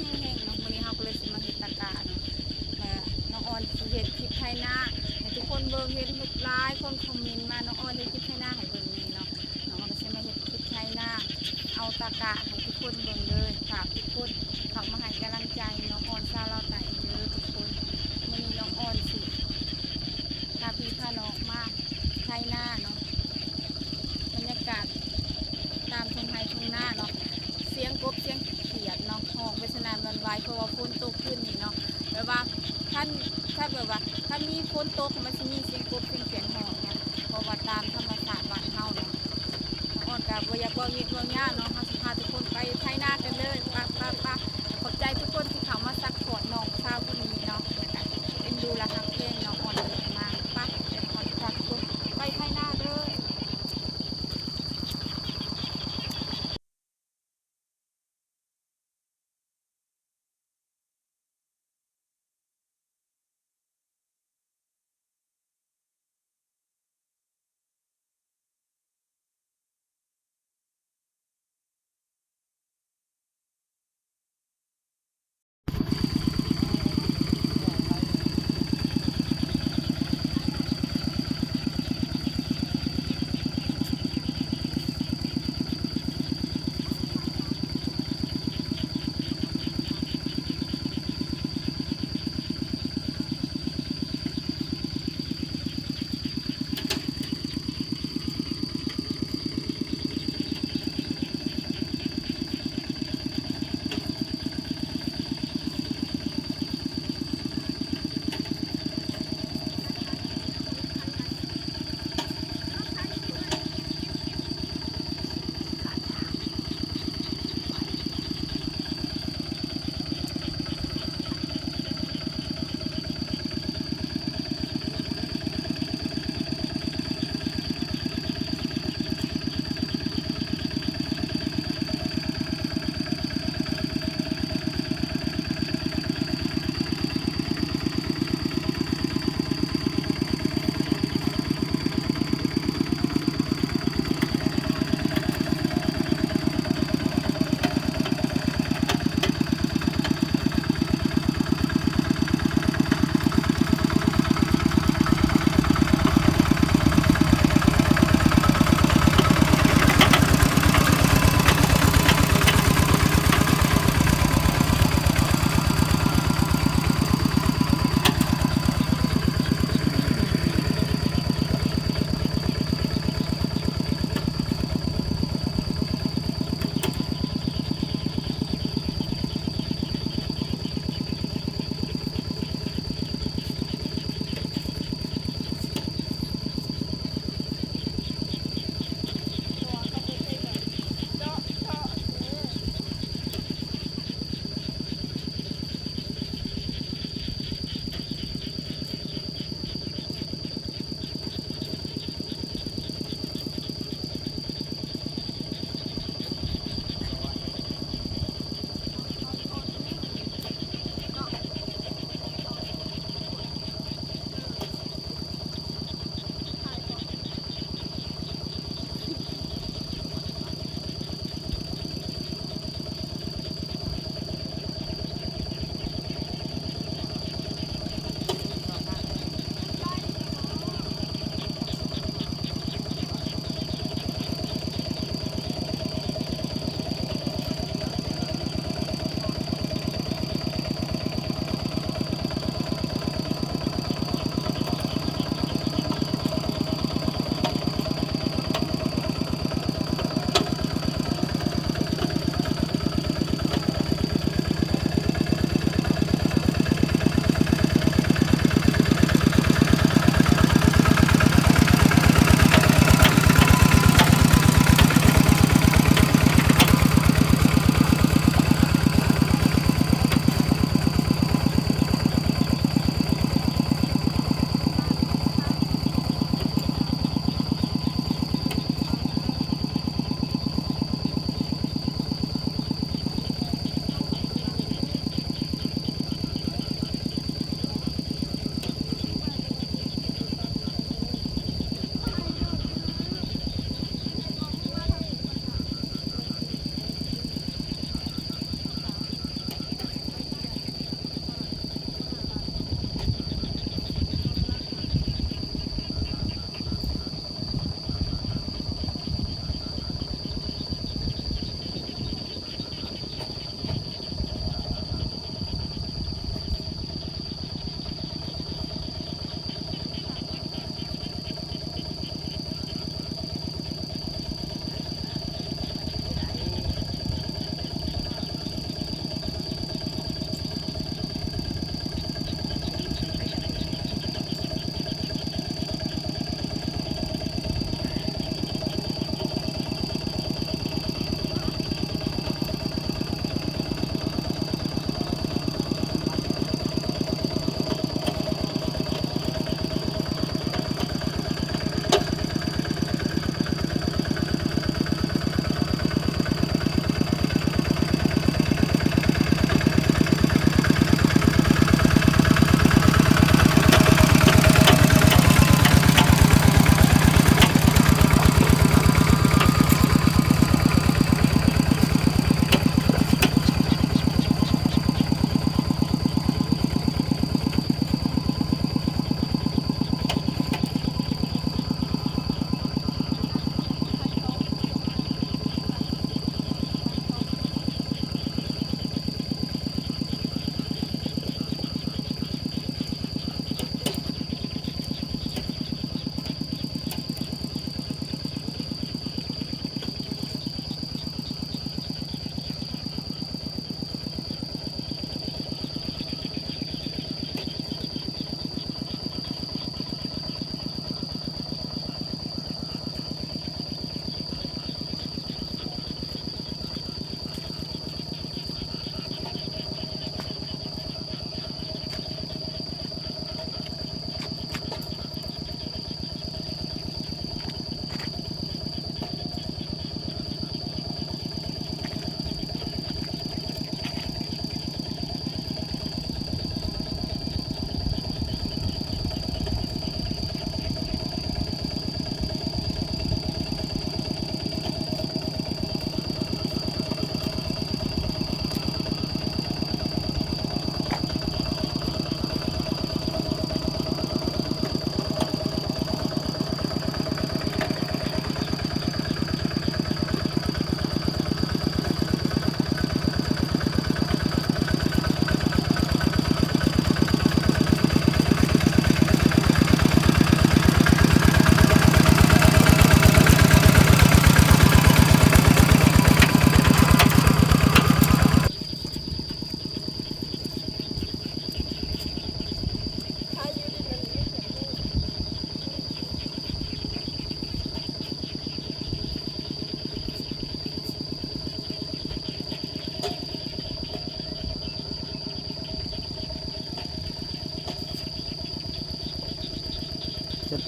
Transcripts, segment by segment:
ແຮງໆເນາະ ມື້ນີ້ເຮົາກໍເລີຍຊິມາເຮັດຕາກ້າເນາະ ແລ້ວນ້ອງອອນຊິເຮັດຄລິບໄຖນາໃຫ້ທຸກຄົນເບິ່ງ ເຫັນຫຼາຍຄົນຄອມເມັນມາ ນ້ອງອອນເຮັດຄລິບໄຖນາໃຫ້ເບິ່ງແດ່ເນາະ ນ້ອງອອນກໍຊິມາເຮັດຄລິບໄຖນາ ເອົາຕາກ້າໃຫ້ທຸກຄົນເບິ່ງເດີ ຝາກທຸກຄົນເຂົ້າມາໃຫ້ກຳລັງໃຈນ້ອງອອນຊາວລາວໃຕ້ເດີທຸກຄົນ ມື້ນີ້ນ້ອງອອນຊິພາພີ່ພານ້ອງມາໄຖນາເນາະ ບັນຍາກາດຕາມທົ່ງໄຮ່ທົ່ງນາເນາະ ສຽງກົບສຽງຂຽດເນາະ ຮ້ອງໄປສະໜັ່ນຫວັ່ນໄຫວ ເພາະວ່າຝົນຕົກຄືນນີ້ເນາະ ແບບວ່າຄັນ ຄັນແບບວ່າ ຄັນມີຝົນຕົກມັນຊິມີສຽງກົບສຽງຂຽດຮ້ອງເນາະ ເພາະວ່າຕາມທຳມະຊາດບ້ານເຮົາເນາະ ນ້ອງອອນກໍບໍ່ຢາກເວົ້າຍືດເວົ້າຍາວເນາະ ເຮົາຊິພາທຸກຄົນໄປໄຖນາກັນເລີຍ ປະ ປະ ປະ ຂອບໃຈທຸກຄົນທີ່ເຂົ້າມາຊັບພອດນ້ອງສາວຄົນນີ້ເນາະ ແລ້ວກໍເອັນດູ ແລະ ຮັກແພງນ້ອງອອນເດີ ມາ ປະ ເດີ ພາທຸກຄົນໄປໄຖນາເດີ.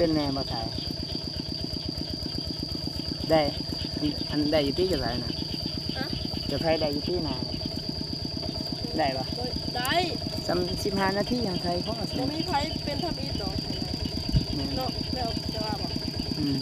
ປັນແນ່ບໍ່ໄທ? ໄດ້ ອັນ ໄດ້ຢູ່ຕິ ເຈົ້າໄທນະ? ຮະ? ເຈົ້າໄທໄດ້ຢູ່ຕິນະ? ໄດ້ບໍ່? ໄດ້ ສ່ຳສິບຫ້ານາທີຫຍັງໄທ ບໍ່ມີໃຜເປັນທຳອິດດອກ ແມ່ນ ເນາະ ແລ້ວຈະວ່າບໍ່? ອືມ.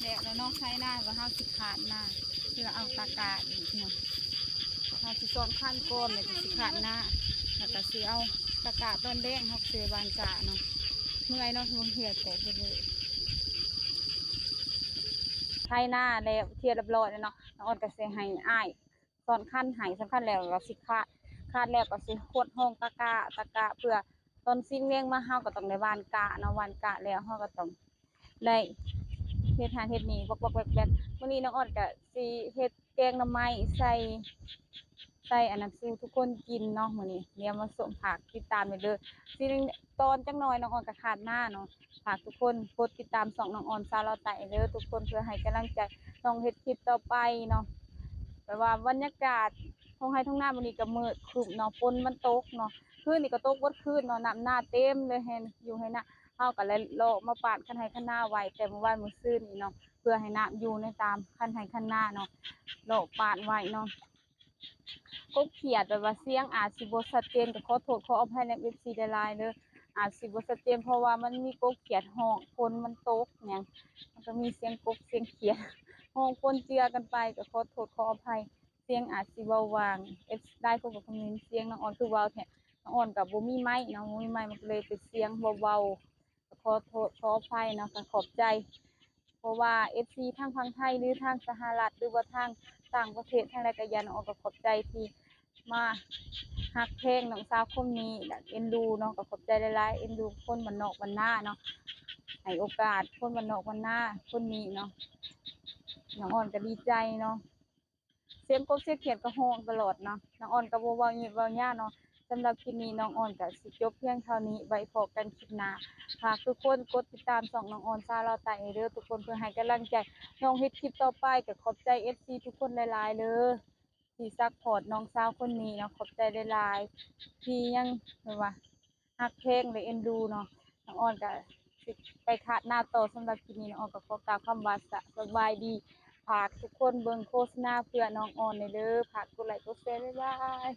ແລ້ວລະເນາະ ໄຖນາ ວ່າເຮົາຊິຄາດນາ ເພື່ອເອົາຕາກ້າອີກເນາະ. ເຮົາຊິສອນຄັນກ່ອນ ແລ້ວກໍຊິຄາດນາ ແລ້ວກໍຊິເອົາຕາກ້າຕອນແລງ ເຮົາຊິໄປຫວ່ານກ້າເນາະ. ເມື່ອຍເນາະ ເບິ່ງເຫື່ອແຕກເບິດເລີຍ. ໄຖນາແລ້ວ ເຄຍລຽບຮ້ອຍແລ້ວເນາະ. ນ້ອງອອນກໍຊິໃຫ້ອ້າຍ ສອນຄັນໃຫ້ ສອນຄັນແລ້ວກໍຊິຄາດ ຄາດແລ້ວກໍຊິຫົດຮ່ອງຕາກ້າ ຕາກ້າ ເພື່ອຕອນຊິງແລງມາ ເຮົາກໍຕ້ອງໄດ້ຫວ່ານກ້າເນາະ. ຫວ່ານກ້າແລ້ວ ເຮົາກໍຕ້ອງໄດ້ເຮັດຫັ້ນເຮັດນີ້ ວອກໆແວກໆ. ມື້ນີ້ນ້ອງອອນກໍຊິເຮັດແກງໜໍ່ໄມ້ໃສ່ ໃສ່ອັນນັ້ນສູ່ທຸກຄົນກິນເນາະມື້ນີ້. ດຽວມາຊົມ ຝາກຕິດຕາມແດ່ເດີ. ຊິ ຕອນຈັກໜ່ອຍນ້ອງອອນກໍຄາດນາເນາະ. ຝາກທຸກຄົນກົດຕິດຕາມຊ່ອງນ້ອງອອນສາວລາວໃຕ້ເດີທຸກຄົນ ເພື່ອໃຫ້ກຳລັງໃຈນ້ອງເຮັດຄລິບຕໍ່ໄປເນາະ. ແບບວ່າບັນຍາກາດທົ່ງໄຮ່ທົ່ງນາມື້ນີ້ກໍມືດຄຶ້ມເນາະ ຝົນມັນຕົກເນາະ. ຄືນນີ້ກໍຕົກເບິດຄືນເນາະ ນ້ຳນາເຕັມເລີຍ ແຮ່ຢູ່ໄຮ່ນາ. ເຮົາກໍເລາະມາປາດຄັນໄຮ່ຄັນນາໄວ້ແຕ່ມື້ວານມື້ຊືນນີ້ເນາະ ເພື່ອໃຫ້ນ້ຳຢູ່ໃນຕາມຄັນໄຮ່ຄັນນາເນາະ ເລາະປາດໄວ້ເນາະ. ກົບຂຽດ ແບບວ່າສຽງອາດຊິບໍ່ຊັດເຈນ ກໍຂໍໂທດຂໍອະໄພນຳເອັຟຊີຫຼາຍໆເດີ. ອາດຊິບໍ່ຊັດເຈນ ເພາະວ່າມັນມີກົບຂຽດຮ້ອງ ຝົນມັນຕົກຫຍັງ ມັນກໍມີສຽງກົບສຽງຂຽດຮ້ອງປົນເຈືອກັນໄປ ກໍຂໍໂທດຂໍອະໄພ ສຽງອາດຊິເວົ້າຫວ່າງ. ເອັຟຊີຫຼາຍຄົນກໍຄອມເມັນ ສຽງນ້ອງອອນຄືເວົ້າແທ້. ນ້ອງອອນກໍບໍ່ມີໄມເນາະ ບໍ່ມີໄມ ມັນກໍເລີຍເປັນສຽງເວົ້າໆ ກໍຂໍໂທດຂໍອະໄພເນາະ. ກໍຂອບໃຈ ເພາະວ່າເອັຟຊີທາງຝັ່ງໄທ ຫຼືທາງສະຫະລັດ ຫຼືວ່າທາງຕ່າງປະເທດ ທາງໃດກໍຢ່າ ນ້ອງອອນກໍຂອບໃຈທີ່ມາຮັກແພງນ້ອງສາວຄົນນີ້ ແລະເອັນດູເນາະ. ກໍຂອບໃຈຫຼາຍໆ ເອັນດູຄົນບ້ານນອກບ້ານນາເນາະ ໃຫ້ໂອກາດຄົນບ້ານນອກບ້ານນາຄົນນີ້ເນາະ. ນ້ອງອອນກໍດີໃຈເນາະ. ສຽງກົບສຽງຂຽດກໍຮ້ອງຕະຫຼອດເນາະ. ນ້ອງອອນກໍບໍ່ເວົ້າຍືດເວົ້າຍາວເນາະ. ສຳລັບຄລິບນີ້ນ້ອງອອນກໍຊິຈົບພຽງເທົ່ານີ້ ໄວ້ພໍ້ກັນຄລິບໜ້າ. ຝາກທຸກຄົນກົດຕິດຕາມຊ່ອງນ້ອງອອນສາວລາວໃຕ້ເດີທຸກຄົນ ເພື່ອໃຫ້ກຳລັງໃຈນ້ອງເຮັດຄລິບຕໍ່ໄປ. ກໍຂອບໃຈເອັຟຊີທຸກຄົນຫຼາຍໆເດີ ທີ່ຊັບພອດນ້ອງສາວຄົນນີ້ເນາະ. ຂອບໃຈຫຼາຍໆ ທີ່ຍັງ ແບບວ່າ ຮັກແພງ ແລະ ເອັນດູເນາະ. ນ້ອງອອນກໍຊິໄປຄາດນາຕໍ່. ສຳລັບຄລິບນີ້ນ້ອງອອນກໍຂໍກ່າວຄຳວ່າ ສະ ສະບາຍດີ. ຝາກທຸກຄົນເບິ່ງໂຄສະນາເພື່ອນ້ອງອອນແດ່ເດີ. ຝາກກົດໄລກົດແຊ ບາຍບາຍ.